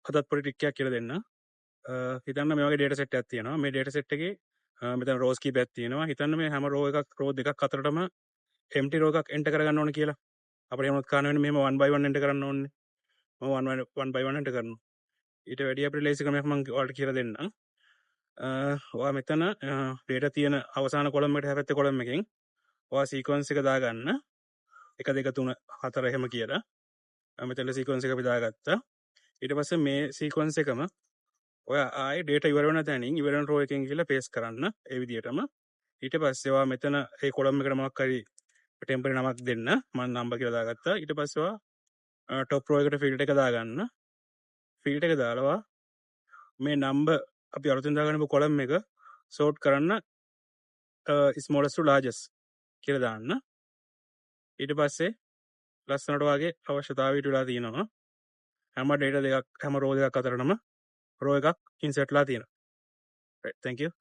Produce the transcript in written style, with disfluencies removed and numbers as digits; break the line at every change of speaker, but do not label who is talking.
අදත් පොඩි ට්‍රික් එකක් කියලා දෙන්න. හිතන්න මේ වගේ ඩේටා සෙට් එකක් තියෙනවා. මේ ඩේටා සෙට් එකේ මෙතන රෝස් කීපයක් තියෙනවා. හිතන්න මේ හැම රෝ එකක්, රෝ දෙකක් අතරටම එම්ටි රෝ එකක් එන්ටර් කරගන්න ඕන කියලා. අපිට එහෙම කරන්න වෙන්නේ මෙහෙම 1 by 1 enter කරන්න ඕනේ. මම 1 by 1 enter කරනවා. ඊට වැඩිය අපිට ලේසි ක්‍රමයක් මම ඔයාලට කියලා දෙන්නම්. ඔයා මෙතන ඩේටා තියෙන අවසාන කොලම් එකට හැපැත්තේ කොලම් එකෙන් ඔයා සීක්වන්ස් එක දාගන්න. 1 2 3 4 එහෙම කියලා. මෙතන සීක්වන්ස් එක අපි දාගත්තා. ඊට පස්සේ මේ සීක්වන්ස් එකම ඔයා ආයේ ඩේටා ඉවර වෙන තැනින් ඉවර වෙන රෝ එකෙන් ගිහලා පේස්ට් කරන්න ඒ විදිහටම. ඊට පස්සේ ඔයා මෙතන ඒ කොලම් එකට මොකක් හරි ටෙම්පරරි නමක් දෙන්න. මම නම්බර් කියලා දාගත්තා. ඊට පස්සේ ඔයා ටොප් රෝ එකට ෆිල්ටර් එක දාගන්න. ෆිල්ටර් එක දාලා ඔයා මේ නම්බර් අපි අලුතෙන් දාගන්න කොලම් එක සෝට් කරන්න ස්මෝලස්ට් ටු ලාජස්ට් කියලා දාන්න. ඊට පස්සේ ලස්සනට වාගේ අවශ්‍යතාවය ඉටු වෙලා තියෙනවා. හැම ඩේටා දෙකක්, හැම රෝ දෙකක් අතරටම රෝ එකක් ඉන්සර්ට් වෙලා තියෙනවා. Right, thank you.